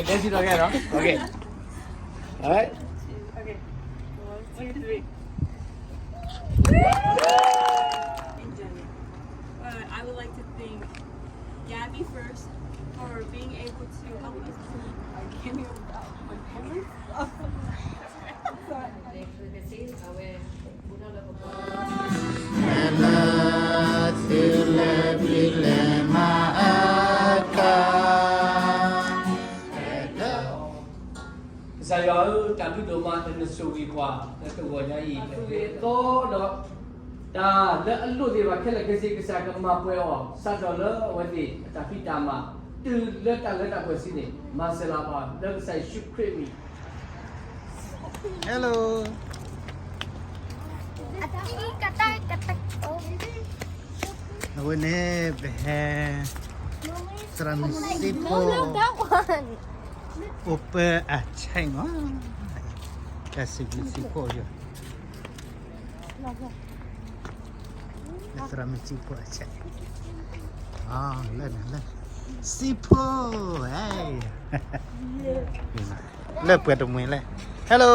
Let's do it again, no? Okay. All right. Okay. One, two, three. Uh, I would like to thank Gabby first for being able to help us to give me without my parents. ကစၢ်ယွၤဧၢ, တၢ်ဘျုးဒိၣ်မး နဆိၣ်ဂ့ၤပှၤ လၢတဂီၤညါအံၤ လၢအသီဒီး တၢ်လၢအလိၣ်သ့ၣ်တဖၣ်ခဲလၢာ်ခဲဆ့ ကစၢ်ကမၤပှဲၤအီၤ စးထီၣ်လၢအဝဲသ့ၣ်အတၢ်ဖံးတၢ်မၤ တုၤလၢတၢ်လၢတၢ်ပှဲၤဆံန့ၣ် မၤစၢၤလၢပှၤ လၢကစၢ်ယ့ၣ်ၡူးခရံာ်အမံၤ Hello. အဝဲန့ၣ် ပဟဲ သရၣ်မုၣ်စ့ဖိ အိၣ်ပၢအဆဲးမး တၢ်စံးဘျုးစံးဖှိၣ်ယွၤ သရၣ်မုၣ်စ့ဖိအဆဲး လၢနၤလၢ စ့ဖိ လၢပှဲၤတမှဲၤလဲၣ် Hello.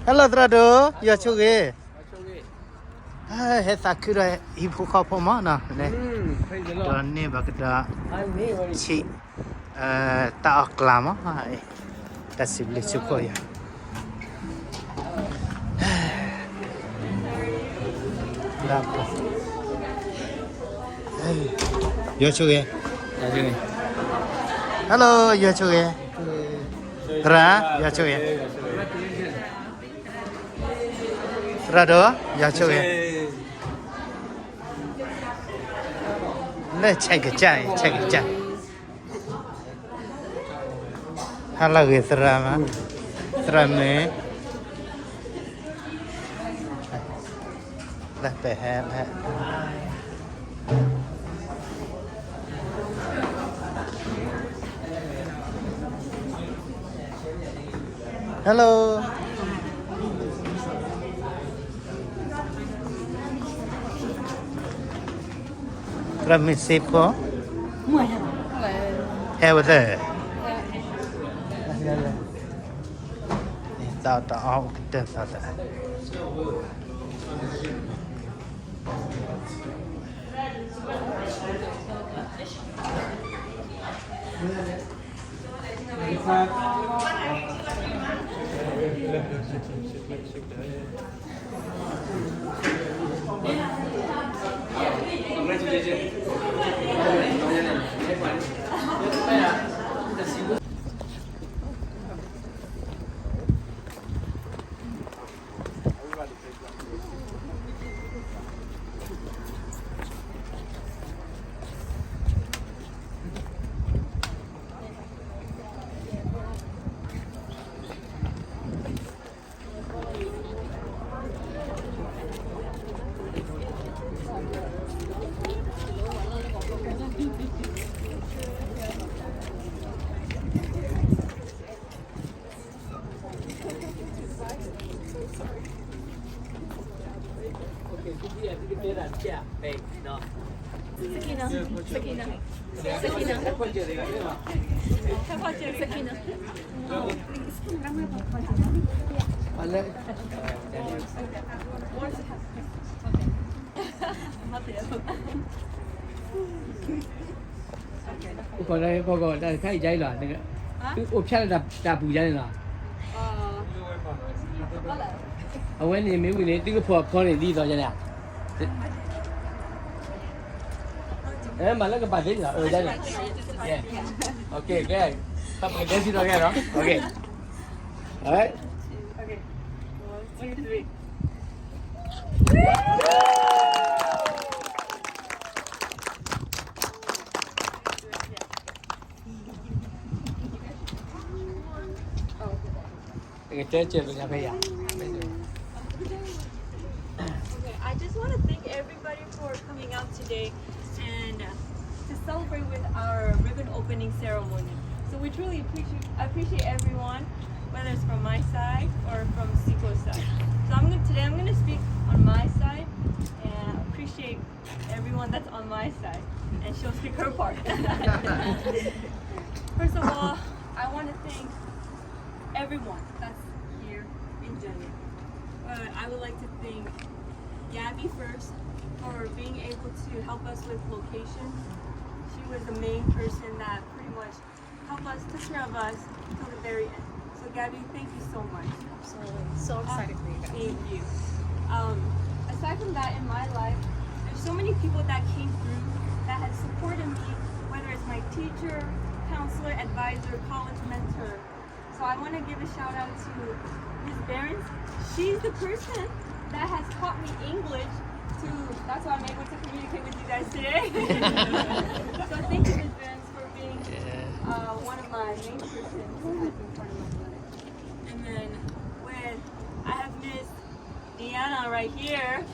Hello သရၣ်ဒိၣ် ယွၤဆိၣ်ဂ့ၤ ဟဲသးခုဒီးဟံၣ်ဖိဃီဖိမးနီၤ ဒီးန့ၢ်ဘၣ်ကဒီး ဆံး တၢ်အီၣ်ကျးမး တၢ်စံးဘျုးစံးဖှိၣ်ယွၤ ယွၤဆိၣ်ဂ့ၤ Hello ယွၤဆိၣ်ဂ့ၤ သရၣ် ယွၤဆိၣ်ဂ့ၤ သရၣ်ဒိၣ် ယွၤဆိၣ်ဂ့ၤ လၢဆဲးကစၢ် ဆဲးကစၢ် ဟါလၢအဂ့ၤသရၣ်မး သရၣ်မုၣ် လၢပဟဲလၢ Hello. သရၣ်မုၣ်စ့ဖိ ဟဲဝဲသ့ တၢ်တအီၣ်ကတၢၢ်သးသး အိၣ်ခိးလၢဟဲဖီကီၢ် တၢ်တခါအံၤကါအံၤလီၤ, သုအိၣ်ဖျါလၢတၢ်ပူၤယါန့ၣ်လီၤ. အဝဲန့ၣ်မ့ၢ်ဝံၤန့ၣ် သုကဖီၣ်ဖီန့ၣ်ဒ်သိးယါန့ၣ်, မၤလၢကပာ်သ့န့ၣ်လီၤ, ယါန့ၣ်, ကဲ, ပကဒဲစံးထီၣ်ကဲလီၤ, ကဲ, all right. Okay, I just want to thank everybody for coming out today and, uh, to celebrate with our ribbon opening ceremony. So we truly appreciate, appreciate everyone, whether it's from my side or from Siko's side. So I'm gonna, today I'm gonna speak on my side and appreciate everyone that's on my side, and she'll speak her part. First of all, I want to thank everyone that's here in general. But I would like to thank Gabby first for being able to help us with location. She was the main person that pretty much helped us, took care of us till the very end. So Gabby, thank you so much. Absolutely. So excited for you guys. Thank you. Um, aside from that, in my life, there's so many people that came through that had supported me, whether it's my teacher, counselor, advisor, college mentor. So I want to give a shout out to Miss Behrens. She's the person that has taught me English to, that's why I'm able to communicate with you guys today. So thank you, Miss Behrens, for being uh, one of my main persons in front of my brother. And then with, I have Miss Deanna right here.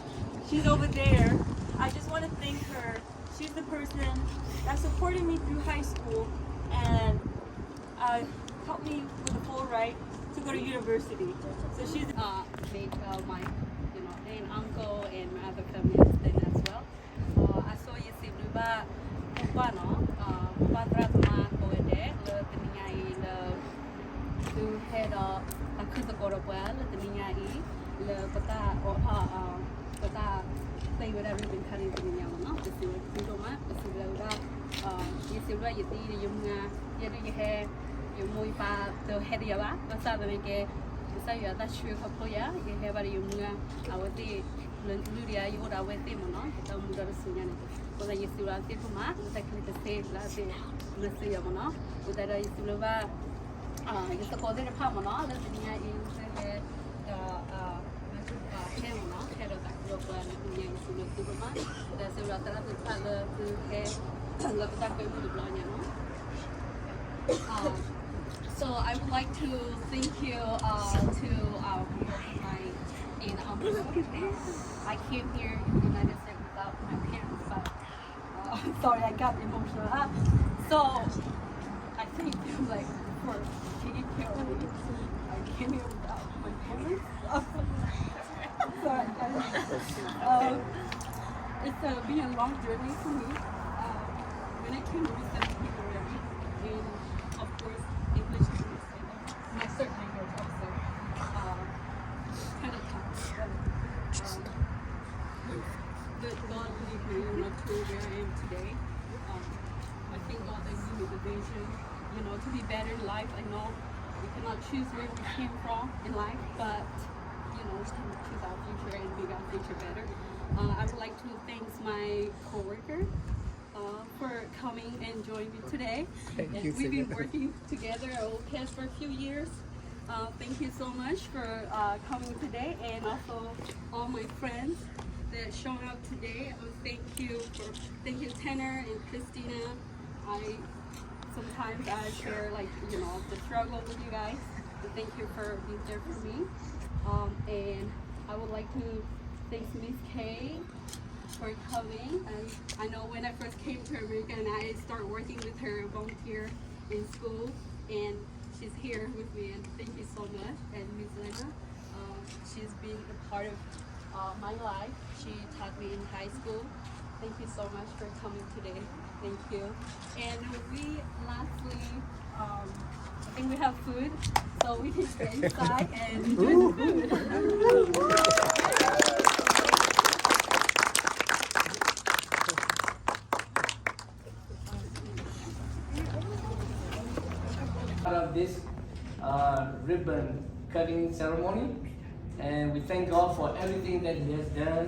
She's over there. I just want to thank her. She's the person that supported me through high school and uh, helped me with the full ride to go to university. So she's uh, made uh, my you know and uncle and my other family extended as well. အဆိယစံးဘျုးဘၣ် မိၢ်ပၢ်နီၤ မိၢ်ပၢ်သရၣ်သမါကိးဂၤဒဲး လၢတနံၤညါအံၤလၢ သုဟဲဒီးတၢ်ခုၣ်သကိးဒီးပှၤလၢတနံၤညါအံၤ လၢပတၢ်အိးထီၣ် ပတၢ်သ့ဝဲဒၣ် ribbon cutting တနံၤညါမ့ၢ်နီၤ ပစံးဘျုးသုဒိၣ်မး ပစံးဘျုးဝဲဒၣ် ယစံးဘျုးယသံဒီးယမုၢ်ဂၤ ယဲဒၣ်ယဟဲ ယမိၢ်ယပၢ်တဟဲဒီးယၤဘၣ် ဘၣ်ဆၣ်သနာ်က့ ကစၢ်ယွၤအတၢ်ဆိၣ်ဂ့ၤခီဖျိယၤ ယဟဲဘၣ်ဒီးယမုၢ်ဂၤ အဝဲသ့ၣ် လၢလုၢ်ဒီးယၤ ယအိၣ်ဒီးအဝဲသ့ၣ်မ့ၢ်နီၤ ယတၢ်မူဒီတစူညါန့ၣ် အဃိသတးယစံးဘျုးအဝဲသ့ၣ်ဒိၣ်မး လၢတၢ်ခဲလၢာ်တသ့လၢအသ့ၣ် လၢစံးယၤမ့ၢ်နီၤ အဃိသတးဒီးယစံးဘျုးဘၣ် ယသကိးသ့ၣ်တဖၣ်မ့ၢ်နီၤ လၢတနံၤညါအံၤ လၢဟဲဒီး ဟဲမ့ၢ်နီၤ ဟဲဒီးသးခုဒီးပှၤလၢတနံၤညါအံၤ စံးဘျုးသုဒိၣ်မး ဒီးစံးဘျုးသရၣ်သ့ၣ်တဖၣ်လၢသုဟဲ လၢပတၢ်ကွဲမုာ်တဘျီညါနီၤ So I would like to thank you uh, to um, my aunt and uncle. Uh, I came here in the United States without my parents, but uh, sorry, I got emotional. Uh, so I thank you like for taking care of me. I came here without my parents. Sorry, guys. Um, it's uh, been a long journey for me. Um, when I came to Resettlement Hickory, and of course, English is my second language also. Um, it's kind of tough, but um, but God leading me enough to where I am today. Um, I thank God that He gave me the vision, you know, to be better in life. I know we cannot choose where we came from in life, but you know, we can choose our future and make our future better. Uh, I would like to thank my coworker uh, for coming and joining me today. Thank you. We've been working together at O C A S for a few years. Uh, thank you so much for uh, coming today, and also all my friends that showed up today. Uh, thank you for thank you Tanner and Christina. I sometimes I share like you know the struggle with you guys. But thank you for being there for me. Um, and I would like to thank Miss K for coming. And I know when I first came to America and I started working with her volunteer in school, and she's here with me. And thank you so much. And Miss Lena, uh, she's been a part of uh, my life. She taught me in high school. Thank you so much for coming today. Thank you. And we lastly, um, I think we have food, so we can go inside and enjoy the food. Part of this uh, ribbon cutting ceremony, and we thank God for everything that He has done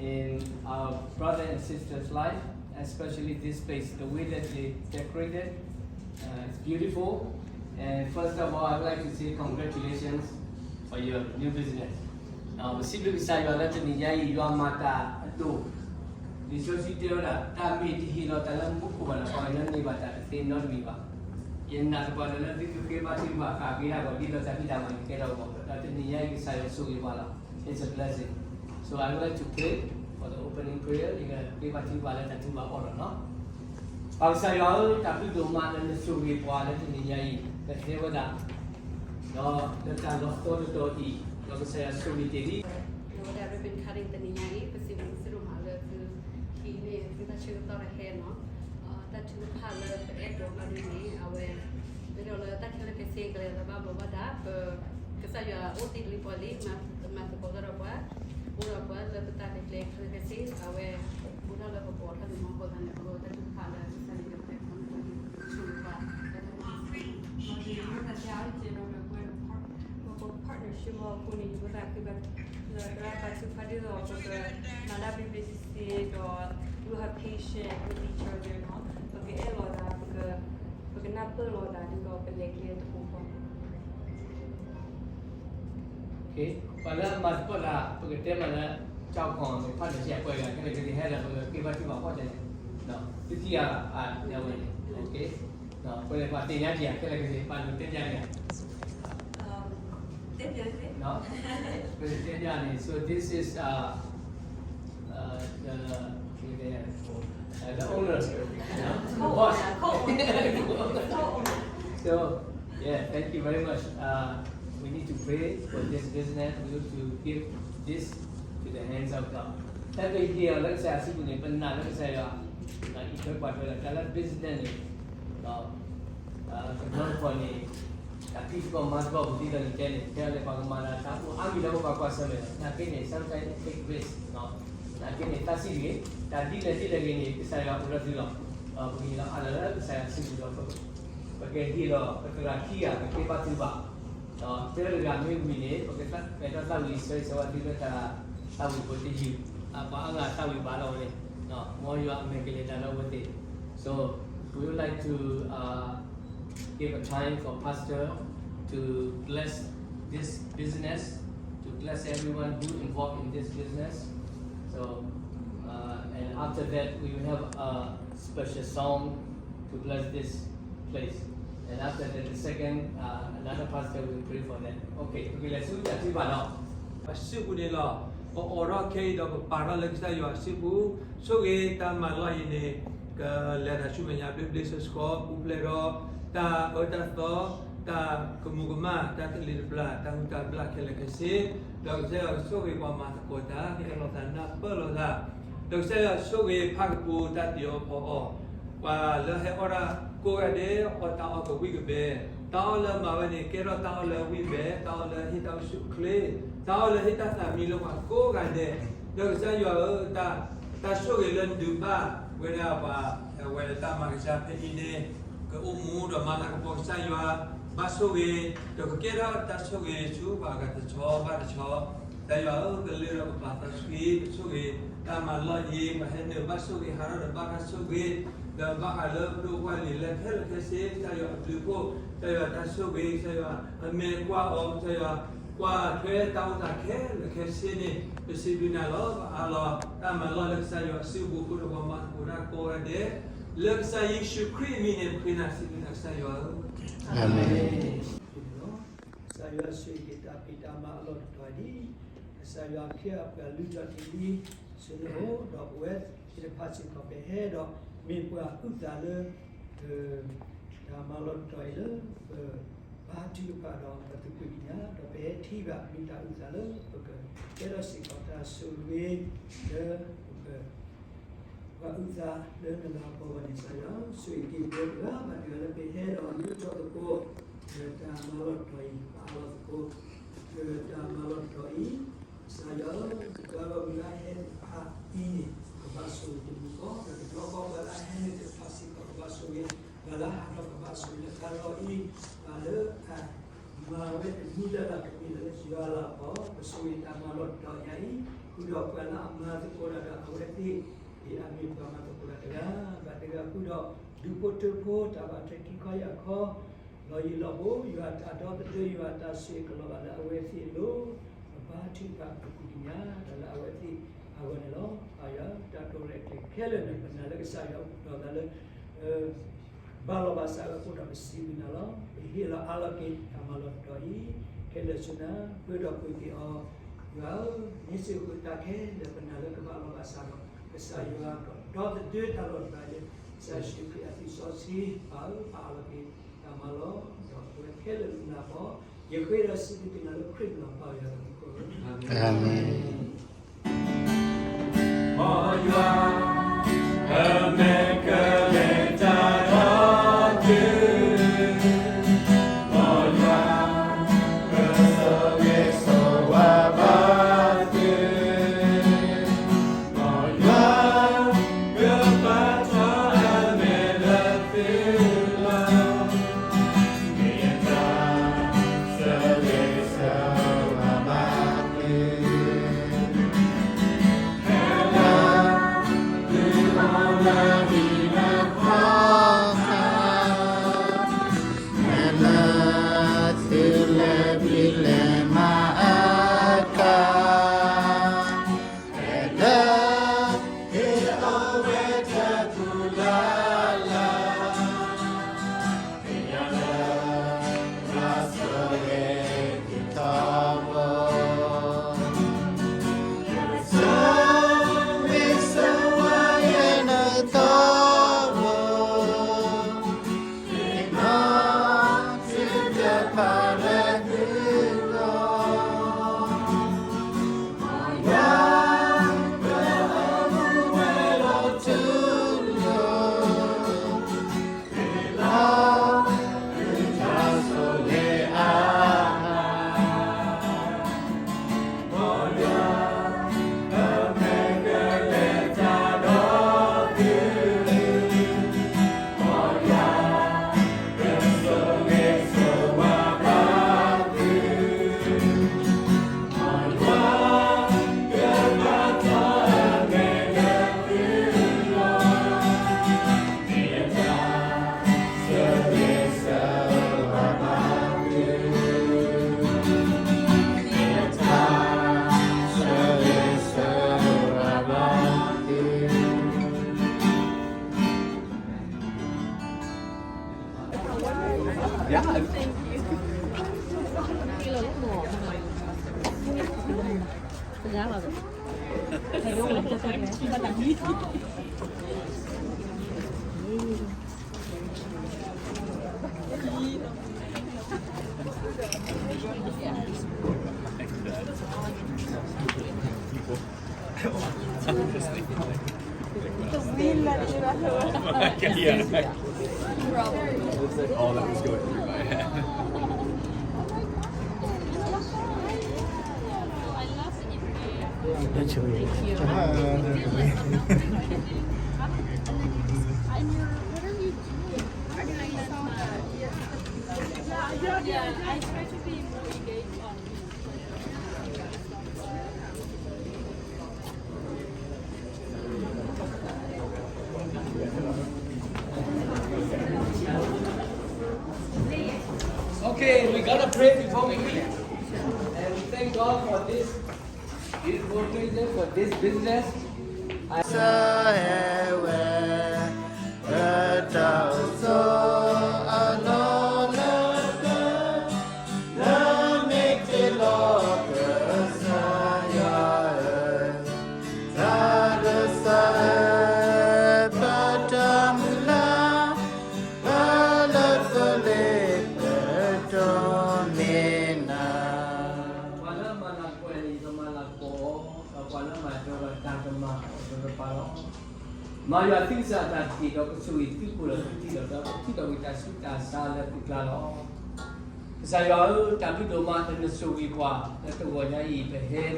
in our brother and sister's life, especially this space, the way that they decorated. Uh, it's beautiful. And first of all, I would like to say congratulations for your new business. ပစံးဘျုးကစၢ်ယွၤလၢတနံၤညါအံၤ ယွၤမၤတၢ်အဒိၣ် လံာ်စီဆှံတဲဝဲဒၣ် တၢ်မ့ၢ်တဟ့ၣ်လီၤတၢ်လၢမူခိၣ်ဘၣ်ဒီး ပှၤကညီန့ၢ်ဘၣ်တၢ်တသ့နီတမံၤဘၣ်. ယနာ်သပှၢ်တၢၢ်လၢသုကဃ့ဘါထုကဖၣ်ဃးက့ၤတၢ်ဂီၤဒ်သိးတၢ်ဖံးတၢ်မၤကကဲထီၣ်အဂီၢ်ဒီး တနံၤညါအံၤကစၢ်ယွၤဆိၣ်ဂ့ၤပှၤလီၤ. It's a blessing. So I would like to pray for the opening prayer. ယကဃ့ဘါထုကဖၣ်လၢတၢ်ထုကဖၣ်အဂီၢ်လီၤနီၤ. ပၢ်ကစၢ်ယွၤဧၢ, တၢ်ဘျုးဒိၣ်မးလၢနဆိၣ်ဂ့ၤပှၤလၢတနံၤညါအံၤ, ပသ့ဝဲဒၣ် ဒီးလၢတၢ်လီၤဆီတတီၤအံၤ, ဒီးကစၢ်ယွၤဆိၣ်ဂ့ၤတ့ၢ်လံ ဒီးဝဲဒၣ် ribbon cutting တနံၤညါအံၤ ပစံးဘျုးသုဒိၣ်မးလၢသုဟံးန့ၢ်သုတၢ်ဆၢကတီၢ်ဒီးဟဲနီၤ. တၢ်ထုကဖၣ်လၢပအဲၣ်ဒိးဘၣ်ဒ်န့ၣ် အဝဲ မ့ၢ်ဒီးလၢတၢ်ခဲလၢာ်ခဲဆ့ကလဲၤသးဘၣ်ဘျီးဘၣ်ဒါ, ပကစၢ်ယွၤအိၣ်သံတလံပီလံ, မၤသကိးတၢ်ဒီးပှၤ, အိၣ်ဒီးပှၤလၢပတၢ်လဲၤကျဲခဲလၢာ်ခဲဆ့, အဝဲ ဘူးထီၣ်လၢပပိာ်ထီၣ်န့ၣ်မ့ၢ်အဃိသတးန့ၣ် အဝဲတၢ်ထုကဖၣ်လၢကစၢ်ယွၤကတဲာ်ကတီၤန့ၣ် ပှၤ partnership မ့ၢ်အဃိန့ၣ် ယသးခုဘၣ်လၢသရၣ်ဘါထုကဖၣ်ဒ်သိး ပကမၤတၢ်ဘျ့ဘျ့ဆ့ဆ့ဒီး we have patience with each other နီၤ, ပကအဲၣ်လိာ်သး, ပကနၢ်ပၢၢ်လိာ်သးဒ်သိးပလဲၤကျဲတပူၤဃီ ပှၤလၢအမၤသကိးတၢ် ပကတဲမးလၢ ကၠီၣ်ခီၣ် partnership အပှဲၤဂၤခဲလၢာ်ခဲဆ့ ဟဲဒီးပကက့ၤဘါထုကဖၣ်ဖီၣ်တဲန့ၣ် သုထံၣ်အါဘၣ် အဝဲန့ၣ် ပှၤသ့ၣ်ညါက့ၤ ခဲလၢာ်ခဲဆ့ ပာ်နုာ်တဲညါန့ၣ် ပတဲညါန့ၣ် so this is uh, uh, the, uh, the owner. So, yeah, thank you very much. Uh, we need to pray for this business. We need to give this to the hands of God. တၢ်ကဟ့ၣ်အီၤလၢကစၢ်ယွၤစုပူၤန့ၣ် ပနာ်လၢကစၢ်ယွၤ အံးထွဲကွၢ်ထွဲလီၤ တၢ်လၢ business န့ၣ် ဒီး ကဘျီတခီၣ်န့ၣ် တၢ်ဖံးသကိးမၤသကိးပူၤဒ်သိးနတဲန့ၣ် တဲလၢပှၤကမၤတၢ်တၢ်အိၣ်အါမံၤလၢပဘၣ်ကွၢ်ဆၢၣ်မဲာ်လီၤ. နာ်က့န့ၣ် sometimes it take risk နာ်က့န့ၣ် သးဆံးတဂ့ၤ တၢ်ဒ်လဲၣ်ဒ်လဲၣ်ဂ့ၤန့ၣ် ကစၢ်ယွၤအိၣ်ဒီးသုလီၤ. ဒီးပကဟ့ၣ်လီၤအါလၢကစၢ်ယွၤစုပူၤဒီး ပကဟ့ၣ်လီၤပသရၣ်ခံဂၤကက့ၤဘါထုကဖၣ် ဒီးတဂၤမ့ၢ်ဝံၤန့ၣ် ပကကဲထီၣ်သးဝံၤဆၢဂ့ၤဆၢဝါသုလၢတၢ် သးဝံၤဖိတယုၢ် ပှၤအါဂၤသးဝံၤဘၣ်လီၤဝဲန့ၣ် မ်ယွၤအမဲာ်ကလဲၤတၢ်ဒီးအဝဲသ့ၣ် So we would like to uh, give a time for Pastor to bless this business, to bless everyone who involved in this business. So, uh, and after that, we will have a special song to bless this place. And after that, the second, uh, another pastor will pray for them. Okay, ပကလဲၤဆူတၢ်ထုကဖၣ်လီၤ. အစုပူၤန့ၣ်လီၤ. ပအိးထီၣ်ခဲအံၤဒီးပပာ်ထီၣ်လၢကစၢ်ယွၤအစုပူၤ, ဆိၣ်ဂ့ၤတၢ်မၤလီၢ်အံၤန့ၣ် ကလဲၤတၢ်ဆူမဲာ်ညါဘျ့ဘျ့ဆှီဆှီ ပူၤဖျဲးဒီး တၢ်အၢတၢ်သီ တၢ်ကမူၤကမၣ် တၢ်တလံၤတဘျၣ် တၢ်ဟူတၢ်ဘျၣ်ခဲလၢာ်ခဲဆ့, ဒီးကစၢ်ယွၤကဆိၣ်ဂ့ၤပှၤမၤသကိးတၢ် ကအဲၣ်လိာ်သးနၢ်ပၢၢ်လိာ်သး, ဒီးကစၢ်ယွၤဆိၣ်ဂ့ၤဖးကပူၤတၢ်တ့အီၤဖီအီၤ, ပှၤလၢဟဲအီၣ်တၢ်ကိးဂၤဒဲး အီၣ်တၢ်အီၣ်ကဝံၣ်ကဘဲ, တၢ်အီၣ်လၢမၤဝဲန့ၣ် ကဲထီၣ်တၢ်အီၣ်လၢဝံၣ်ဘဲ, တၢ်အီၣ်လၢဟ့ၣ်တၢ်အိၣ်ဆူၣ်အိၣ်ချ့, တၢ်အီၣ်လၢဟ့ၣ်တၢ်သးမံလၢပှၤကိးဂၤဒဲး, ဒီးကစၢ်ယွၤဧၢ, တၢ်ဆိၣ်ဂ့ၤလၢနဒုးဘၣ်ဝဲဒၣ်ပှၤ အဝဲတၢ်မၤကစၢ်ဖဲအံၤန့ၣ် ကအိၣ်မူဒီးမၤလၤကပီၤကစၢ်ယွၤ ဘၣ်ဆိၣ်ဂ့ၤ, ဒီးကကဲထီၣ်တၢ်ဆိၣ်ဂ့ၤဆူပှၤဂၤတဆီဘၣ်တဆီ, ကစၢ်ယွၤဧၢ, ကလၢထီၣ်ပပာ်သးဆှံ ပဆိၣ်ဂ့ၤ တၢ်မၤလီၢ်အံၤ ပှၤဟဲနုာ်ဘၣ်ဆိၣ်ဂ့ၤ ဟးထီၣ်ဒီးဘၣ်တၢ်ဆိၣ်ဂ့ၤ, ဒီးဘၣ်ဃးလၢပဒိၣ်ပှၢ်လံာ်လဲၢ်ခဲလၢာ်ခဲဆ့ ကစၢ်ယွၤအဘျုးအဖှိၣ်, ကစၢ်ယွၤတၢ်ဆိၣ်ဂ့ၤ, ကစၢ်ယွၤအမဲာ်ကွၢ်အီၤ, ကစၢ်ယွၤကွၢ်ထွဲတၢ်အိၣ်သးခဲလၢာ်ခဲဆ့န့ၣ် ပစံးဘျုးနၤလီၤ. ပအးလီၤတၢ်မၤလီၢ်လၢကစၢ်ယွၤအစုပူၤ ဃုာ်ဒီးပှၤမၤသကိးတၢ်ကိးဂၤဒဲး လၢကစၢ်ယ့ၣ်ၡူးခရံာ်အမံၤန့ၣ် ပဃ့နၤစံးဘျုးနၤကစၢ်ယွၤဧၢ, အၤမ့ၣ်. ကစၢ်ယွၤဆိၣ်ဂ့ၤတၢ်ဖံးတၢ်မၤအလီၢ်တတီၤဒ် ကစၢ်ယွၤအခ့အပှၤလုၢ်ထီၣ်တ့ၢ်လံ ဆူနအိၣ်ဒီးပဝဲသ့ၣ်တဖၣ်စ့ၢ်ကီး ပဟဲဒီးမ့ၢ်ပှၤအုၣ်သးလၢ တၢ်မၤလီၢ်တတီၤအံၤလၢ ပဘါထုကဖၣ်ဒီးပသးပ့ၤကညး ဒီးပဟဲထံၣ်ဘၣ်မ့ၢ်တၢ်အုၣ်သးလၢ ပကကဲထီၣ်စ့ၢ်ကီးတၢ်ဆိၣ်ဂ့ၤလၢ ပက ပှၤအုၣ်သးလၢနလၤကပီၤအဂီၢ်န့ၣ် ကစၢ်ယွၤ ဆိၣ်ဂ့ၤက့ၤပှၤတဂၤဘၣ်တဂၤလၢပဟဲဒီးမ့ၢ်ထီၣ်သကိး လၢတၢ်မၤလီၢ်တတီၤအံၤ ပအးလီၤသကိး လၢတၢ်မၤလီၢ်တတီၤအံၤ ကစၢ်ယွၤဧၢ, ပှၤဂီၢ်မုၢ်လၢအဟဲတဖၣ်အံၤန့ၣ် ကဘၣ်ဆိၣ်ဂ့ၤတမူဃီ ဒီးတဘျီဃီပှၤလၢအဟဲန့ၣ်တဖၣ်စ့ၢ်ကီး ကဘၣ်ဆိၣ်ဂ့ၤ ပှၤလၢအဟးထီၣ်ကဘၣ်ဆိၣ်ဂ့ၤလၢတၢ်လီၢ်အံၤ ပှၤလၢအ မၤဝဲတမံၤလၢ်လၢ်ကမ့ၢ်လၢယွၤလၤကပီၤ ပဆိၣ်ဂ့ၤတၢ်မၤလီၢ်တတီၤညါအံၤ ဃုာ်ဒီးပှၤလၢအမၤသကိးတၢ်ဒီးအဝဲသ့ၣ် ဒ်အမ့ၢ်ပှၤမၤသကိးတၢ်တဂၤဘၣ်တဂၤဃုာ်ဒီး ဒူဖိထၢဖိတၢ်ဘၣ်ထွဲခံခီယၢ်ခီ လီၤယံၤလီၤဘူး ယွၤအတၢ်ဒီသဒၢ ယွၤအတၢ်ဆိၣ်ဂ့ၤကလီၤဘၣ်လၢအဝဲသ့ၣ်အလိၤ ပဘါထုကဖၣ်ပသးပ့ၤကညးတၢ်လၢအဝဲသ့ၣ်အဂီၢ်န့ၣ်လီၤ. ယွၤတၢ်တိာ်ရဲၣ်ကျဲၤခဲလၢာ်န့ၣ် ပနာ်လၢကစၢ်ယွၤအိၣ်ဒီးသးလၢ ဘၣ်လီၤဘၣ်စးဝဲအဃိဒီးပစံးဘျုးနၤလီၤ. ပဟ့ၣ်လီၤအါလီၤက့ၤတၢ်မၤလီၢ်တတီၤအံၤ ခဲလၢာ်ဆူနၤ ပၢဒီးပှ့ၤက့ၤအီၤ ယွၤဧၢ, န့ၢ်စ့ၢ်ကီးတၢ်ခဲလၢာ် ပနာ်လၢကဘၣ်လီၤဘၣ်စးဒီး ကစၢ်ယွၤဒီး ဒီသဒၢတၢ်လီၢ်တတီၤလၢ ကစၢ်ယ့ၣ်ၡူးခရံာ်အသွံၣ်စီဆှံ ပၢ်ဧၢ, ပအးလီၤက့ၤတၢ်မၤလီၢ် ဒီးပဝဲခဲလၢာ်လၢနၤအပီၤ ယဃ့ဒီးစံးဘျုးက့ၤနၤလၢခရံာ်နမံၤလီၤ. အၤမ့ၣ်. မ်ယွၤ အမဲာ်ကလဲၤတၢ် Yeah. Thank you. Looks like all that was going through my head. That's really Okay, we gotta pray before we eat. And we thank God for this beautiful Tuesday, for this business. I စဟဲဝဲ လၢတၢ်အိၣ်ဆိးအလီၢ်လၢ လၢမ့ၢ်တ့လီၤ ကစၢ်ယွၤဧၢ, တၢ်လၢစဟဲ ပတၢ်မုၢ်လၢ် ပလၢသိလ့ၣ် ပတိၢ်နီၣ်နၤ. ပှၤလၢအမၤလၤကပီၤန့ၣ် ယကမၤလၤကပီၤအီၤ, ဒီးပှၤလၢအမၤတၢ်ဒီးတၢ်ကမၤအီၤတကပၤလီၤ. မၤယွၤသုကစၢ်အတၢ်တက့ၢ်, ဒီးကဆိၣ်ဂ့ၤသုကိၣ်လၢသုထံၣ်ဒီး ဒီးကထံၣ်ဒီးဝံတၢ်ဆူးတၢ်ဆါလၢသုကျါလီၤ. ကစၢ်ယွၤဧၢ, တၢ်ဘျုးဒိၣ်မး နဆိၣ်ဂ့ၤပှၤလၢတဂီၤညါအံၤ ပဟဲဒီး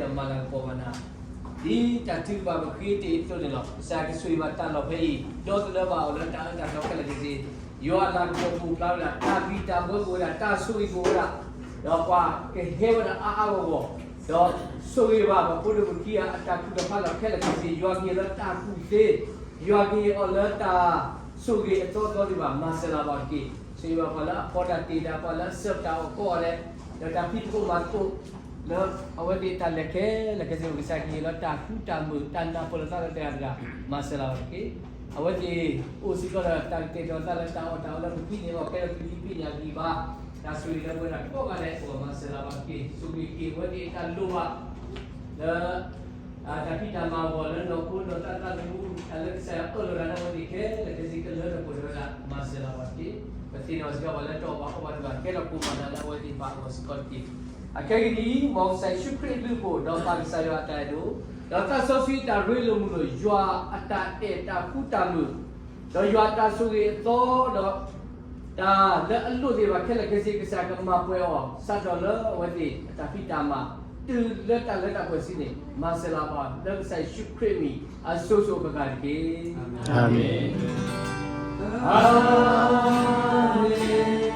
မၤလၤကပီၤဘၣ်နၤ ဒ်တၢ်ထုကဖၣ်ပဃ့တ့ၢ်အသိးန့ၣ်လီၤ. ကစၢ်ကဆိၣ်ဂ့ၤဘၣ်တၢ်လီၢ်ဖဲအံၤ, ဒီသဒၢဘၣ်အီၤလၢတၢ်အၢတၢ်သီခဲလၢာ်ခဲဆ့, ယွၤအလၤကပီၤပူၤဖျါဝဲဒၣ် တၢ်ဂံၢ်တၢ်ဘါကအိၣ်ဝဲဒၣ်, တၢ်ဆိၣ်ဂ့ၤကအိၣ်ဝဲဒၣ်, ဒီးပှၤကဟဲဝဲဒၣ်အါအါဂီၢ်ဂီၢ်, ဒီးဆိၣ်ဂ့ၤဘၣ်ပဖိဒီးပခံဂၤအတၢ်ထုကဖၣ်လီၢ်ခဲလၢာ်ခဲဆ့, ယွၤကဟ့ၣ်လၢတၢ်ကူၣ်သ့, ယွၤကဟ့ၣ်အီၤလၢတၢ်ဆိၣ်ဂ့ၤအသီသီဒံးဘၣ်, မၤစၢၤလၢၤဘၣ်တက့ၢ်. ဆိၣ်ဂ့ၤဘၣ်ပှၤလၢအဖီတၢ်တ့ၢ်တၢ်, ပှၤလၢအဆှၢတၢ်အီၣ်ကိးဂၤဒဲး, ဒီးတၢ်ဖံးသကိးမၤသကိး လၢအဝဲသ့ၣ်တၢ်လဲၤခဲလၢာ်ခဲဆ့ ကစၢ်ကဟ့ၣ်လၢတၢ်ဃူတၢ်မုာ် တၢ်နၢ်ပၢၢ်လိာ်သးလၢတဂၤတဂၤ, မၤစၢၤလၢၤဘၣ်တက့ၢ်. အဝဲသ့ၣ်အိၣ်စ့ၢ်ကီးဒီးတၢ်ကတဲာ်ကတီၤသးလၢတၢ်အီၣ်တၢ်အီလၢပဖံးန့ၢ်အီၣ် ကဲထီၣ်သုးဟံးဖံးညၣ်ကံၢ်ဘါ, တၢ်ဆိၣ်ဂ့ၤလၢပဝဲဒၣ်ကိးဂၤဒဲးအဂီၢ် မၤစၢၤလၢၤဘၣ်တက့ၢ်. ဆိၣ်ဂ့ၤက့ၤအဝဲသ့ၣ်တၢ်လိၣ်ဘၣ် လၢ တၢ်ဖံးတၢ်မၤအဂီၢ် လၢနီၢ်ခိနီၢ်သးသးသမူ တၢ်လၢကစၢ်ယွၤအၢၣ်လီၤဒၣ်လၢအဝဲသ့ၣ်ခဲလၢာ်ခဲဆ့ ကလၢထီၣ်ပှဲၤထီၣ်ဝဲဒၣ် မၤစၢၤလၢၤဘၣ်တက့ၢ်. ပသ့ၣ်နီၣ်စ့ၢ်ကီးပှၤလၢတအီၣ်ဘၣ်အီဘၣ်တဂၤ ကဲထီၣ်ကိၢ်မၤနၤလၢအဝဲသ့ၣ်တဖၣ်အဂီၢ်စ့ၢ်ကီးတက့ၢ်. အခဲကနံၣ်အံၤ မ်ကစၢ်ယ့ၣ်ၡူးခရံာ်အဘျုးအဖှိၣ် ဒီးပၢ်ကစၢ်ယွၤအတၢ်အဲၣ်ဒိၣ် ဒီးသးစီဆှံတၢ်ရ့လိာ်မုာ်လိာ် ယွၤအတၢ်အဲၣ်တၢ်ဃူတၢ်မုာ် ဒီးယွၤအတၢ်ဆိၣ်ဂ့ၤအသီဒီး တၢ်လၢအလိၣ်သ့ၣ်တဖၣ်ခဲလၢာ်ခဲဆ့ ကစၢ်ကမၤပှဲၤအီၤ စးထီၣ်လၢအဝဲသ့ၣ်အတၢ်ဖံးတၢ်မၤ တုၤလၢတၢ်လၢတၢ်ပှဲၤဆံးန့ၣ် မၤစၢၤလၢၤဘၣ် လၢကစၢ်ယ့ၣ်ၡူးခရံာ်အမံၤ အစိၤစိၤအဃၣ်ဃၣ်တက့ၢ်. အၤမ့ၣ်. အၤမ့ၣ်.